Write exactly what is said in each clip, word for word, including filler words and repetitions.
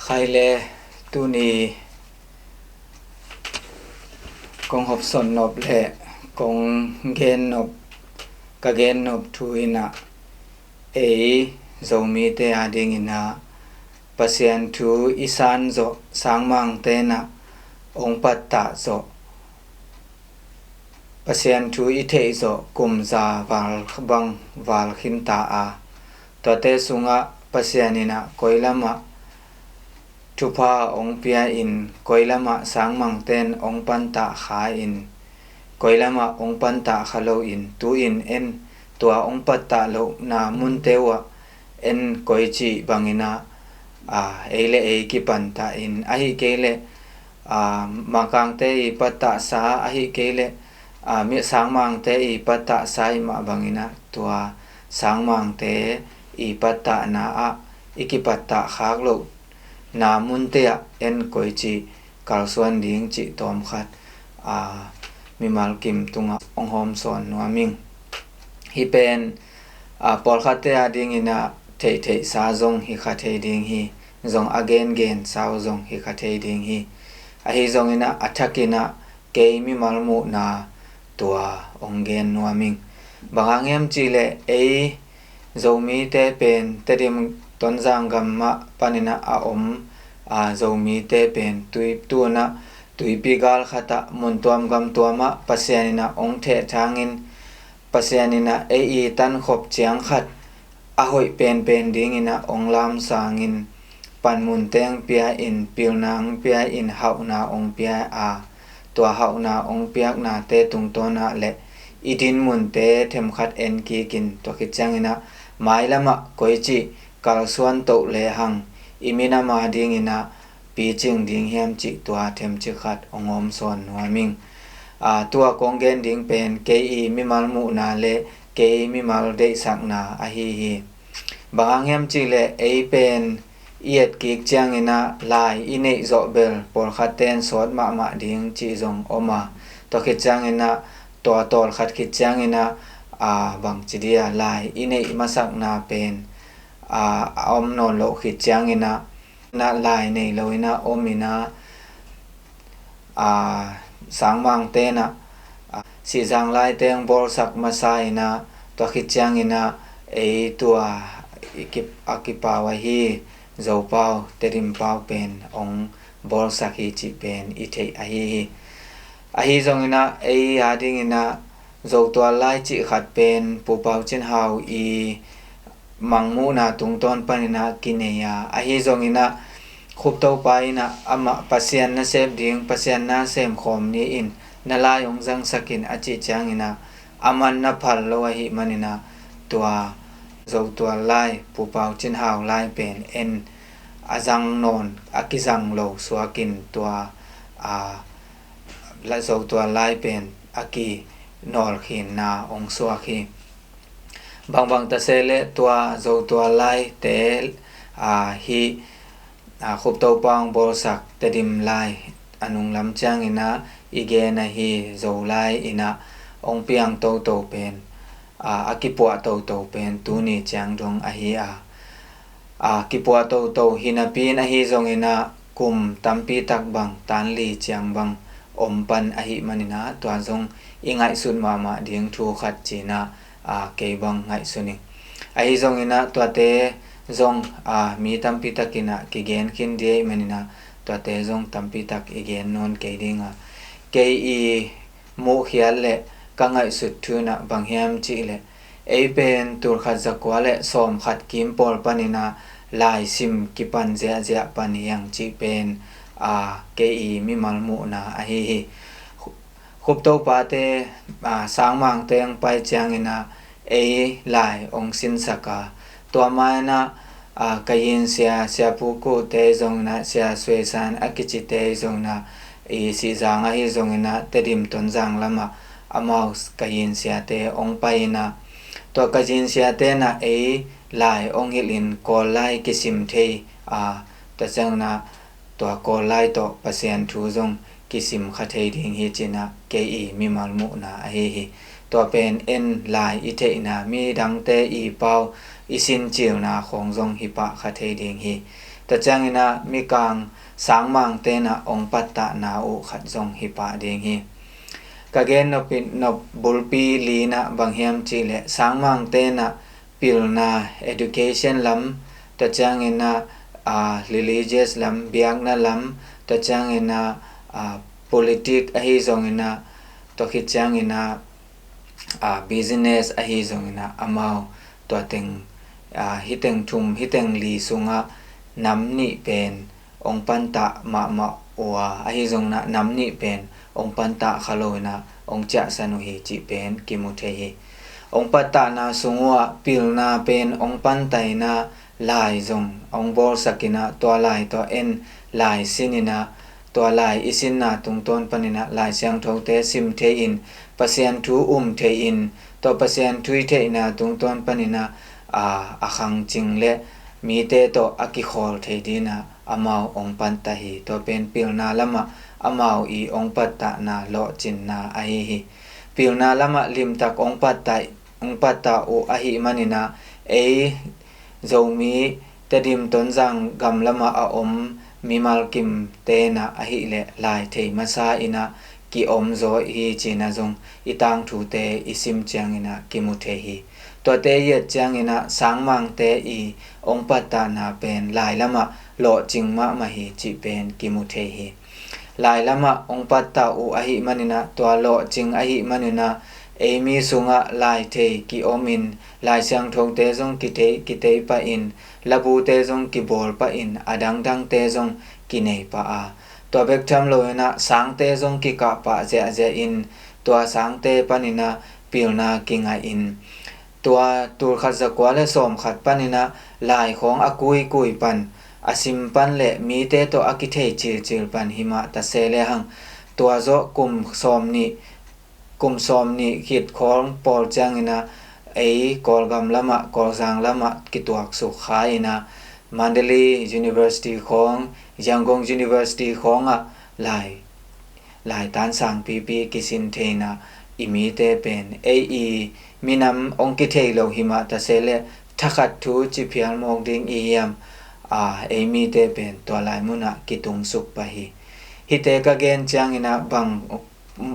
Khai le tuni kong hopson nop le kong gen nop, ka gen nop thu in ah ei Zomite a dingin ah Pasian thu i san zawh, sangmangte in ah ong pattah zawh, Pasian thu i theih zawh kum za val bang val khin ta a, tuate sungah Pasian in ah koi lamah thupha ong pia in, koi lamah sangmangte in ong pattah kha in, koi lamah ong pattah kha lo in, tu-in en tua ong pattah lohna munte uh ah en koici bangin ah, aa, ei le ei kipattah in, ahih kei leh, aa, mangkangte i pattahsa, ahih kei leh, aa, mi sangmangte i pattahsa i mah bangin ah tua sangmangte i pattahna ah i kipattah khak lohna munte ah en koici kalsuan ding cih tawmkhat, aa, mimal kim tungah ong hawmsawn nuam ing. Hih pen, aa, pawlkhatte a dingin ah theihtheihsa zong hi kha thei ding hi, zong a gengensa uh zong hi kha thei ding hi. Ahi zongin ah a thakin ah kei mimal muhna tua ong gen nuam ing. Bang hang hiam cih leh ei Zomite pen Tedim Tonzang gam mah panin ah a om, aa, Zomite pen tui, tu-in ah tuipi gal khat ah mun tuam gam tuam ah Pasian in ah ong thehthang in, Pasian in ah ei i tankhop ciang khat a hoih penpen dingin ah ong lamsang in, panmun teng pia in, pilna ong pia in, hauhna ong pia a, tua hauhna ong piaknate tungtawn ah le i din munte themkhat en kik in, tua khit ciangin ah mailam ah koici kalsuan toh lehang i minam a dingin ah picing ding hiam cih tua themcik khat ong hawmsawn nuam ing. Aa, tua kong gen ding pen kei i mimal muhna le kei mimal deihsakna ahi hi. Bang hang hiam cih leh ei pen i et kik ciangin ah lai i neih zawh bel pawlkhatte in sawt mahmah ding cih zong om a, tua khit ciangin ah tua tawlkhat khit ciangin ah, aa, bangci dia lai i neih masakna pen, aa, a om nawn loh khit ciangin ah, na lai nei lo in ah om in ah, aa, sangmangte in ah, aa, Sihzang lai teng bawlsak masa in ah, tua khit ciangin ah ei tua i kip, a kipau ahi Zopau, Tedim pau pen ong bawlsak hi cih pen i theih ahi hi. Ahi zongin ah ei a dingin ah Zotual lai cih khat pen Pu Pau Cin Hau i mangmuhna tungtawn panin ah kinei a, ahi zongin ah Khup Topa in ah amah Pasian nasep ding, Pasian na semkhawm ni in, na lai ong zangsak in a cih ciangin ah aman na phal lo ahih manin ah tua Zotual lai, Pu Pau Cin Hau lai pen en a zang nawn, a kizang lo suak in tua, aa, la Zotual lai pen a kinawlkhinna ong suak hi. Bangbang ta se leh tua Zotual laite, aa, hih, aa, Khup Topa ong bawlsak Tedim lai a nunglam ciangin ah i gen ahi Zo lai in ah ong piang toto pen, aa, a kipuah toto pen tuni ciang dong ahi a, aa, kipuah toto hi napi in ahi zongin ah kum tampi tak bang, tan li ciang bang om pan ahih manin ah tua zong i ngaihsut mahmah ding thu khat ci-in ah, aa, kei bang ngaihsun ing. Ahi zongin ah tuate zong, aa, mi tampi takin ah kigen khin ding ahih manin ah tuate zong tampi tak i gen nawn kei ding a, kei i muhkhiat le ka ngaihsut thu in ah bang hiam cih leh ei pen tulkhat zakua le sawmkhat kim pawl panin ah laisim kipan ziahziah pan hi hang cih pen, aa, kei i mimal muhna ahi hi. Khu-, Khup Topate, aa, sangmangte ong pai ciangin ah ei lai ong sinsak a, tua ma-in ah, aa, Kayin Sia, Sia Pu Kute zongin ah, Sia Suai San a kicite zongin ah, i Sihzang ahi zongin ah Tedim Tonzang lamah amau Kayin Siate ong pai in ah, tua Kayin Siate in ah ei lai ong hilh in Kawl lai kisim thei a, tua ciangin ah tua Kawl lai tawh Pasian thu zong kisim kha thei ding hi ci-in ah kei i mimal muhna ahi hi. Tua pen en lai i theihna, midangte i pau i sincilna khawng zong hi pah kha thei ding hi. Tua ciangin ah mikang sangmangte in ah hong pattahna uh khat zong hi pah ding hi. Ka gen nop, nop bulpi li in ah bang hiam cih leh sangmangte in ah pilna, education lam, tua ciangin ah, ah, religious lam, biakna lam, tua ciangin ah, ah, politic ahi zongin ah, tua khit ciangin ah, ah, business ahi zongin ah, amau tua teng, ah, hih teng thum, hih teng li sungah nam nih pen hong pattah mahmah uh a, ahi zongin ah nam nih pen hong pattah kha lo in ah hong ciahsan uh hi cih pen kimu thei hi. Hong pattahna sung uh ah pilna pen hong pattah in ah lai zong hong bawlsak in ah, tua lai tawh en lai sin in ah, tua lai i sinna tungtawn panin ah Lai Siangthote sim thei in, Pasian thu um thei in, tua Pasian thu i theihna tungtawn panin ah, aa, a khangcing le mite tawh a kikhawl thei dingin ah amau hong pattah hi. Tua pen pilna lamah amau i hong pattahna lawhcinna ahi hi. Pilna lamah limtak hong pattah, hong pattah uh ahih manin ah, ei Zomi, Tedim, Tonzang gam lamah a om mimal kimte in ah ahih leh lai thei masa in ah ki-om zaw hi ci-in ah zong i tangthute i sim ciangin ah kimu thei hi. Tuate i et ciangin ah sangmangte i hong pattahna pen lai lamah lawhcing mahmah hi cih pen kimu thei hi. Lai lamah hong pattah uh ahih manin ah, tua lawhcing ahih manin ah, ei mi sungah lai thei ki-om in, Lai Siangthote zong kitei, kitei pah in, labute zong kibawl pah in, a dangdangte zong kinei pah a, tua bek tham lo in ah sangte zong kikah pah ziahziah in, tua sangte panin ah pilna kingah in, tua tulkhat zakua le sawmkhat panin ah lai khawng a kuikui pan, a sim pan le mite tawh a kithei cilcil pan hi mah ta se lehang, tua zawh kum sawmnih, kum sawmnih khit khawng pawl ciangin ah ei Kawlgam lamah, Kawlzang lamah kituaksuk kha in ah, Mandalay University khawng, Yangon University khawngah lai, lai tan sangpipi kisin thei in ah, i mite pen ei i minam hong kithei lo hi mah ta se leh, thakhat thu ci phial mawk ding i hiam, aa, ei mite pen tua lai munah kitungsuk pah hi. Hihte ka gen ciangin ah bang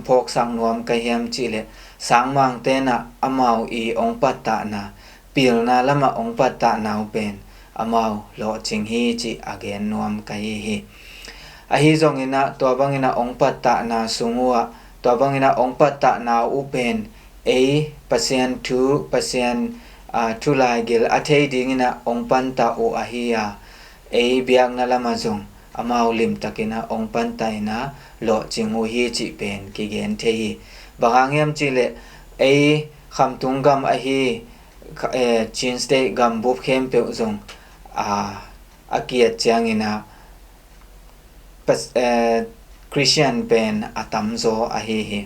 phawksak nuam ka hiam cih leh, sangmangte in ah amau i hong pattahna, pilna lamah hong pattahna uh pen amau lawhcing hi cih a gen nuam ka hi hi. Ahi zongin ah tua bangin ah hong pattahna sung uh ah, tua bangin ah hong pattahna uh pen ei Pasian thu, Pasian, aa, thu laigil a thei dingin ah hong pattah uh ahi a, ei biakna lamah zong amau limtakin ah hong pattah in ah lawhcing uh hi cih pen kigen thei hi. Bang hang hiam cih leh, ei khamtung gam ahi, kha-, eh, Chin State gambup khempeuh zong, aa, a ki-et ciangin ah, Pas-, eh, Christian pen a tamzaw ahi hi.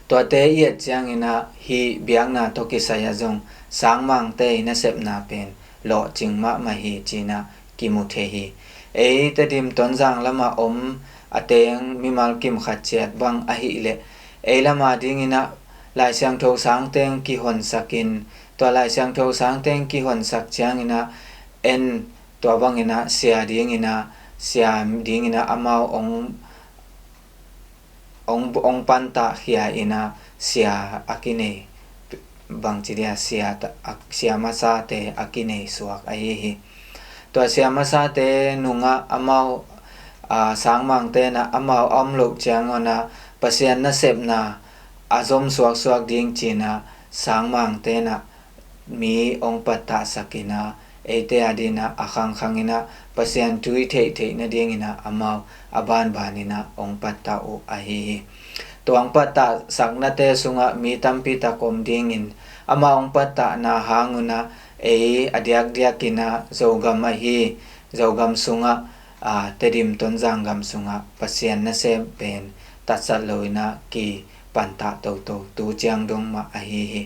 Tuate i et ciangin ah hih biakna tawh kisai ah zong sangmangte i nasepna pen lawhcing mahmah hi ci-in ah kimu thei hi. Ei Tedim, Tonzang lamah om a teng mimal kim khat ciat bang ahih leh, ei lam a dingin ah Lai Siangtho sang teng kihonsak in, tua Lai Siangtho sang teng kihonsak ciangin ah en, tua bangin ah sia dingin ah, sia dingin ah amau hong, hong, hong pattah khia in ah sia a kinei, bangci dia, sia ta-, a, sia masate a kinei suak ahi hi. Tua sia masate nungah amau, aa, sangmangte in ah amau a om loh ciangun ah Pasian nasepna a zom suaksuak ding ci-in ah sangmangte in ah mi hong pattahsak in ah, eite a dingin ah a khangkhang in ah Pasian thu i theihtheih nadingin ah amau a banban in ah hong pattah uh ahi hi. Tua hong pattahsaknate sungah mi tampi tak om dingin, amau hong pattahna hangun ah ei a diakdiakin ah Zogam ahi, Zogam sungah, aa, Tedim, Tonzang gam sungah Pasian nasem pen tatsat lo in ah ki pantah toto tu ciang dong mah ahi hi.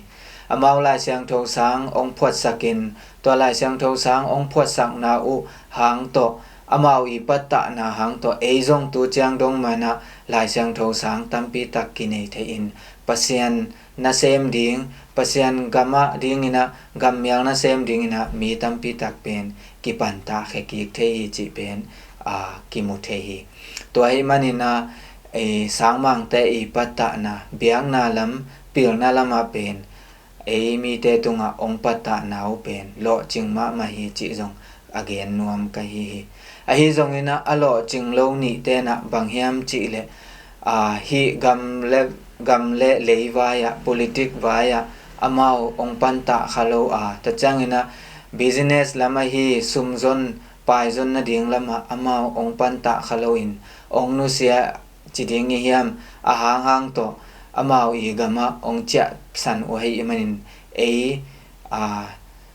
Amau Lai Siangtho sang hong phuatsak in, tua Lai Siangtho sang hong phuatsakna uh hang tawh, amau i pattahna hang tawh ei zong tu ciang dong mah in ah Lai Siangtho sang tampi tak kinei thei in, Pasian nasem ding, Pasian gam a dingin ah, gammial nasem dingin ah mi tampi tak pen kipantah khekik thei hi cih pen a kimu thei hi. Tua ahih manin a, e, sangmangte i pattahna, biakna lam, pilna lamah pen ei mite tungah ong pattahna uh pen lawhcing mahmah hi cih zong a gen nuam ka hi hi. Ahi zongin a, a lawhcing lo nihte na bang hiam cih leh, a, hih gam le, gam le lei vai-ah, politik vai-ah amau ong pantah kha lo a, tua ciangin a business lam ahi sumzon paizon nading lamah amau ong pantah kha loin ong nusia ci ding i hiam, a hanghang tawh amau i gamah ong ciahsan uh ahih manin ei, a,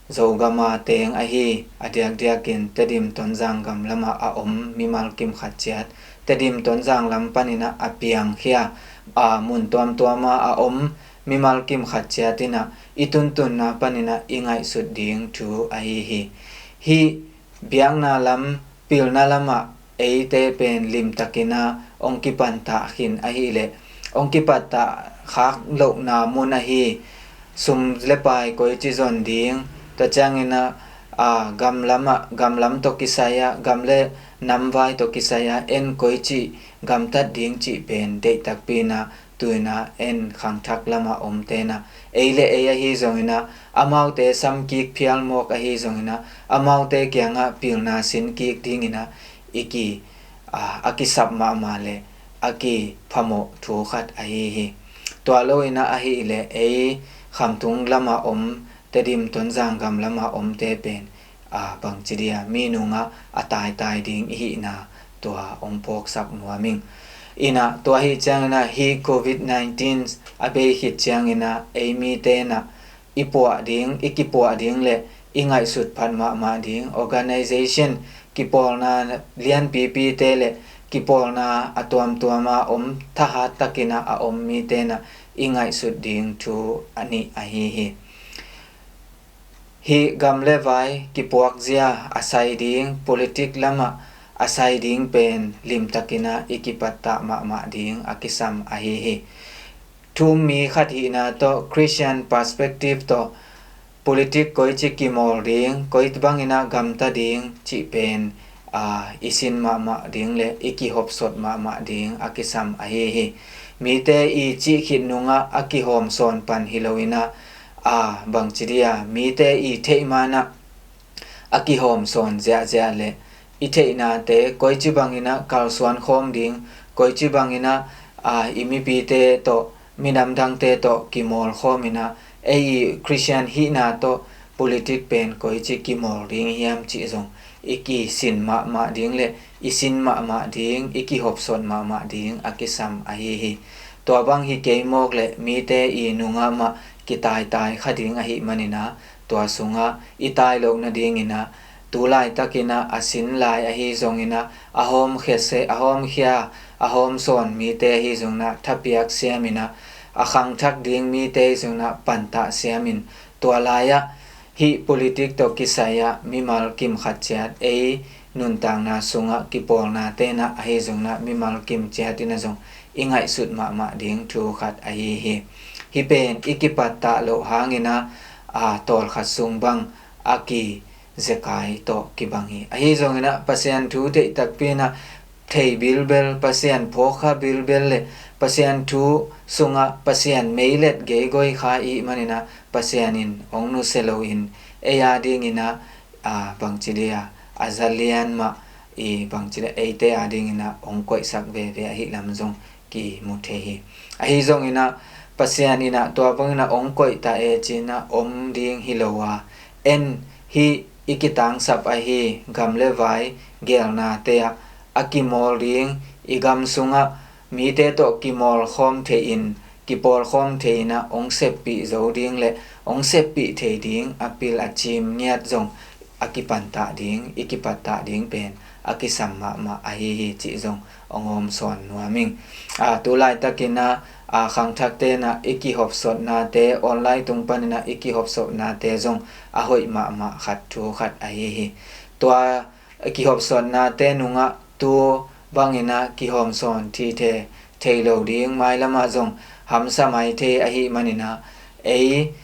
Zogama teng ahi a diakdiakin Tedim Tonzang gam lamah a om mimal kim khat ciat, Tedim Tonzang lam panin a piangkhia, a, mun tuamtuama a om mimal kim khat ciat in a i tuntunna panin a i ngaihsut ding thu ahi hi. Hih biakna lam, pilna lamah eite pen limtakin a ong kipantah khin ahih leh ong kipantah khak lohna mun ahi sum le pai koici zon ding, tua ciangin a, a, gam lamah, gam lam tawh kisai-ah, gam le nam vai tawh kisai-ah en koici gamtat ding cih pen deih takpi in a tu-in a en khangthak lamah omte na, ei le ei ahi zongin a, amaute samkik phial mawk ahi zongin a, amaute kiangah pilna sinkik dingin a i ki, a, a kisap mahmah le a kiphamawh thu khat ahi hi. Tua loin a ahih leh ei Khamtung lamah om, Tedim Tonzang gam lamah omte pen, a, bangci dia mi nungah a taitai ding i hihna tua ong phawksak nuam ing. In a tua ahih ciangin a hih covid nineteen a bei khit ciangin a ei mite na i puah ding, i kipuah ding le i ngaihsut phat mahmah ding, organization, kipawlna lianpipite le kipawlna a tuamtuama om, thahat takin a a om mite na i ngaihsut ding thu a nih ahi hi. Hih gam le vai kipuakzia a sai ding, politik lamah a sai ding pen limtakin a i kipattah mahmah ding a kisam ahi hi. Thu-um mi khat hihna tawh, Christian perspective tawh, politik koici kimawl ding, koi bangin a gamta ding cih pen, a, i sin mahmah ding le i kihopsot mahmah ding a kisam ahi hi. Mite i cih khit nungah a kihawmsawn pan hi loin a, a, bangci dia, mite i theih man a a kihawmsawn ziahziah le i theihnate, koici bangin a kalsuan khawm ding, koici bangin a, a, i mipite tawh, minam dangte tawh kimawl khawmin a, ei i Christian hihna tawh politik pen koici kimawl ding hiam cih zong i kisin mahmah ding le i sin mahmah ding, i kihopsot mahmah ding a kisam ahi hi. Tua bang hi kei mawk le mite i nungah mah kitaitai kha ding ahih manin a, tua sungah i tai loh nadingin a, tu laitakin a a sin lai ahi zongin a, a hawmkhia se, a hawmkhia, a hawmsawn mite ahi zongin a thapiak siamin a, a khangthak ding mite ahi zongin a pantah siamin, tua lai-ah hih politik tawh kisai-ah mimal kim khat ciat ei nuntakna sungah kipawlnate na ahi zongin a mimal kim ciat in a zong i ngaihsut mahmah ding thu khat ahi hi. Hih pen i kipattah loh hangin a, a, tawlkhat sung bang a kizekai tawh kibang hi. Ahi zongin a Pasian thu deih takpi in a thei bilbel, Pasian phawkkha bilbel le Pasian thu sungah Pasian meilet geigoi kha i hih manin a Pasian in ong nusia loin ei a dingin a, a, bangci dia, a zalian mah i bangci dia eite a dingin a ong koihsak veve ahih lam zong kimu thei hi. Ahi zongin a Pasian in a tua bangin a ong koihta e ci-in a om ding hi lo a, en hih i kitangsap ahi gam le vai geelnate ah a kimawl ding, i gam sungah mite tawh kimawl khawm thei in, kipawl khawm thei in a ong seppih zo ding le ong seppih thei ding a pil a cim ngiat zong a kipantah ding, i kipattah ding pen a kisam mahmah ahi hi cih zong ong hawmsawn nuam ing. A, tu laitakin a, a, khangthakte na i kihopsotnate, online tung panin a i kihopsotnate zong a hoih mahmah khat thu khat ahi hi. Tua i kihopsotnate nungah tu bangin a kihawmsawn thithe thei lo ding, mailamah zong hamsa mai thei ahih manin a, ei,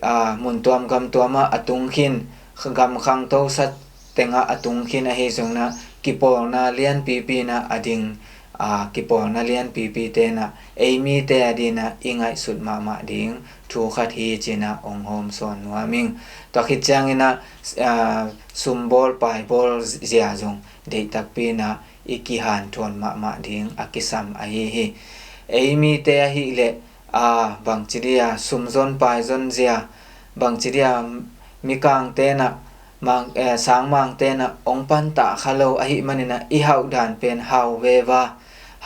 a, mun tuam gam tuamah a tung khin gam khangtosat tengah a tung khin ahi zongin ah, kipawlna lianpipi in ah a ding, aa, kipawlna lianpipi te in ah ei mite a dingin ah i ngaihsut mahmah ding thu khat hi ci-in ah hong hawmsawn nuam ing. Tua khit ciangin ah, aa, sumbawl paibawl zia zong deih takpi in ah i kihanthawn mahmah ding a kisam ahi hi. Ei mite ahih leh, aa, bangci dia sumzon paizon zia, bangci dia mikangte in ah, mang, eh, sangmangte in ah hong pantah kha lo ahih manin ah i hauhdan pen hau veva,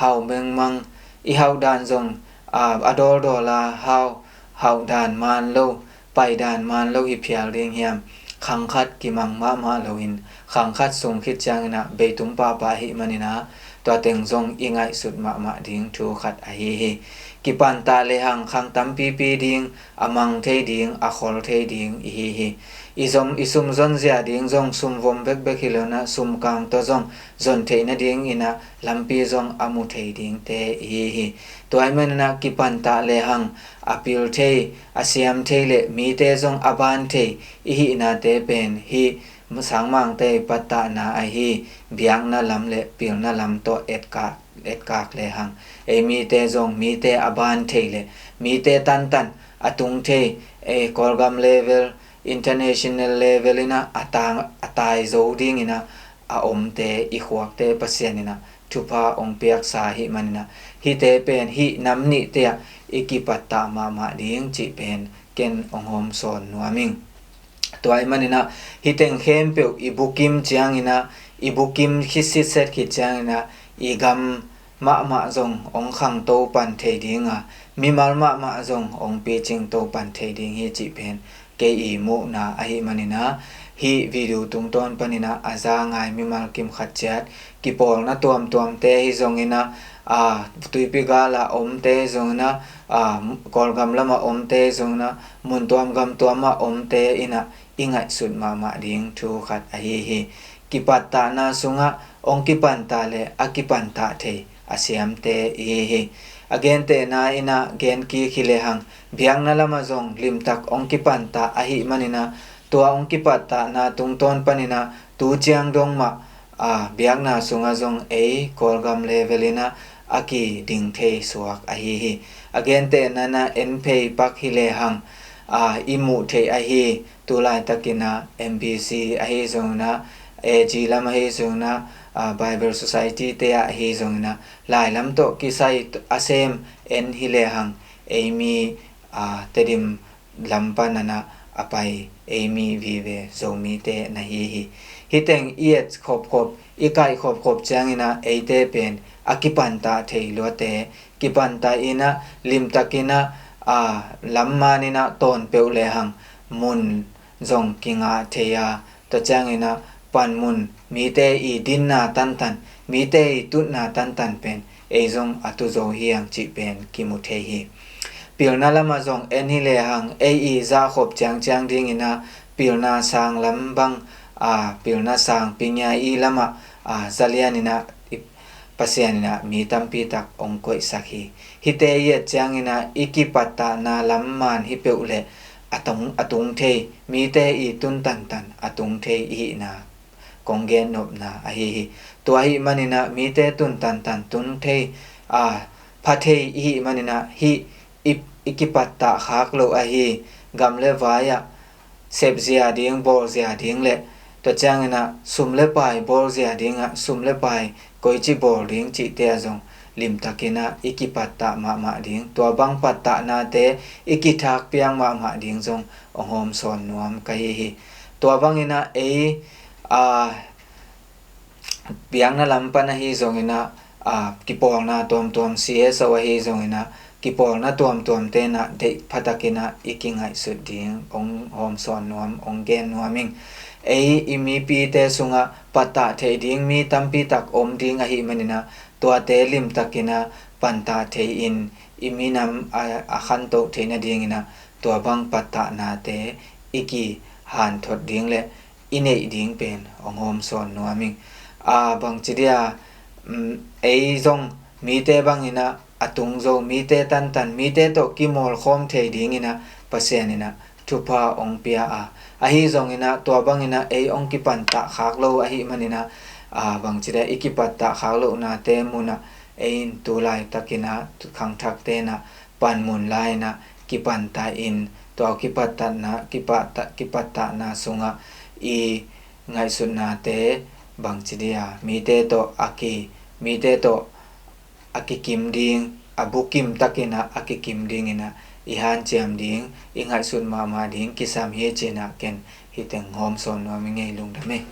hau mengmang, i hauhdan zong, aa, a dawldawl a hau, hauhdan man lo, paidan man lo hi phial ding hiam? Khang khat kimang mahmah loin, khang khat sung khit ciangin ah beitum pahpah ahih manin ah, tua teng zong i ngaihsut mahmah ding thu khat ahi hi. Kipantah lehang khang tampipi ding, a mang thei ding, a khol thei ding i hi hi. I zom, i sumzon zia ding zong sumvom bekbek hi lo in ah, sumkang tawh zong zon theih nadingin ah lampi zong a mu thei dingte i hi hi. Tua ahih manin ah kipantah lehang a pil thei, a siam thei le mite zong a ban thei i hihnate pen hih sangmangte i pattahna ahi biakna lam le pilna lam tawh etkak, etkak lehang, ei mite zong mite a ban thei le mite tantan a tung thei, ei Kawlgam level, international level in ah a tang, a tai zo dingin ah a omte, i khuakte Pasian in ah thupha hong piaksa ahih manin ah, hihte pen hih nam nihte ah i kipattah mahmah ding cih pen ken hong hawmsawn nuam ing. Tua ahih manin ah hih teng khempeuh i bukim ciangin ah, i bukim khit sitset khit ciangin ah, i gam mahmah zong hong khangto pan thei ding a, mimal mahmah zong hong picingto pan thei ding hi cih pen kei i muhna ahih manin ah, hih video tungtawn panin ah a za ngai mimal kim khat ciat, kipawlna tuamtuamte hi zongin ah, aa, tuipi gal ah omte hi zongin ah, aa, Kawlgam lamah omte hi zongin ah, mun tuam gam tuam ah omte in ah i ngaihsut mahmah ding thu khat ahi hi. Kipattahna sungah hong kipantah le a kipantah thei a siamte i hi hi. A gentehna in ah gen kik hi lehang, biakna lamah zong limtak hong kipantah ahih manin ah, tua hong kipattahna tungtawn panin ah tu ciang dong mah, aa, biakna sungah zong ei Kawlgam level in ah a kiding thei suak ahi hi. A gentehna in ah en phei pak hi lehang, aa, i muh theih ahi, tu laitakin ah M B C ahi zongin ah, A G lam ahi zongin ah, aa, Bible Society te ah ahi zongin ah, lai lam tawh kisai a sem en hi lehang, ei mi, aa, Tedim lam panin ah a pai ei mi vive Zomite na hi hi. Hih teng i et khopkhop, i kaih khopkhop ciangin ah eite pen a kipantah thei luate, kipantah in ah limtakin ah, aa, lam man in ah tawn peuh lehang mun zong kingah thei a, tua ciangin ah panmun, mite i dinna tantan, mite i tutna tantan pen ei zong a tu zo hi hang cih pen kimu thei hi. Pilna lamah zong en hi lehang, ei i zahkhop ciangciang dingin ah pilna sang lam bang, aa, pilna sang pingia i lamah, aa, zalian in ah i Pasian in ah mi tampi tak hong koihsak hi. Hihte i et ciangin ah i kipattahna lam man hi peuh leh a tung, a tung thei, mite i tun tantan a tung thei i hihna kong gen nopna ahi hi. Tua ahih manin ah mite tun tantan tung thei, aa, pha thei i hih manin ah hih i, i kipattah khak loh ahi, gam le vai ah sep zia ding, bawl zia ding le, tua ciangin ah sum le pai bawl zia ding ah, sum le pai koici bawl ding cihte ah zong limtakin ah i kipattah mahmah ding, tua bang pattahnate i kithak piang mahmah ding zong hong hawmsawn nuam ka hi hi. Tua bangin ah ei, aa, biakna lam pan ahi zongin ah, aa, kipawlna tuamtuam C S O ahi zongin ah, kipawlna tuamtuamte in ah deih phatakin ah i kingaihsut ding hong hawmsawn nuam, hong gen nuam ing. Ei i mipite sungah pattah theih ding mi tampi tak om ding ahih manin ah, tuate limtakin ah pantah thei in i minam a, a khantoh theih nadingin ah tua bang pattahnate i kihanthot ding le i neih ding pen hong hawmsawn nuam ing. Aa, bangci dia, um, ei zong mite bangin ah a tung zo, mite tantan, mite tawh kimawlkhawm thei dingin ah Pasian in ah thupha hong pia a, Ahi zongin ah tua bangin ah ei hong kipattah khak lo ahih manin ah, aa, bangci dia, i kipattah khak lohnate munah ei in tu laitakin ah khangthakte in ah panmun la-in ah kipattah in, tua kipattatna, kipattah, kipattahna sungah i ngaihsutnate bangci dia, mite tawh a ki, mite tawh a kikim ding, a bukim takin ah a kikim dingin ah i hanciam ding, i ngaihsut mahmah ding kisam hi ci-in ah ken hih teng hawm sawn nuam ing ei. Lungdam ei.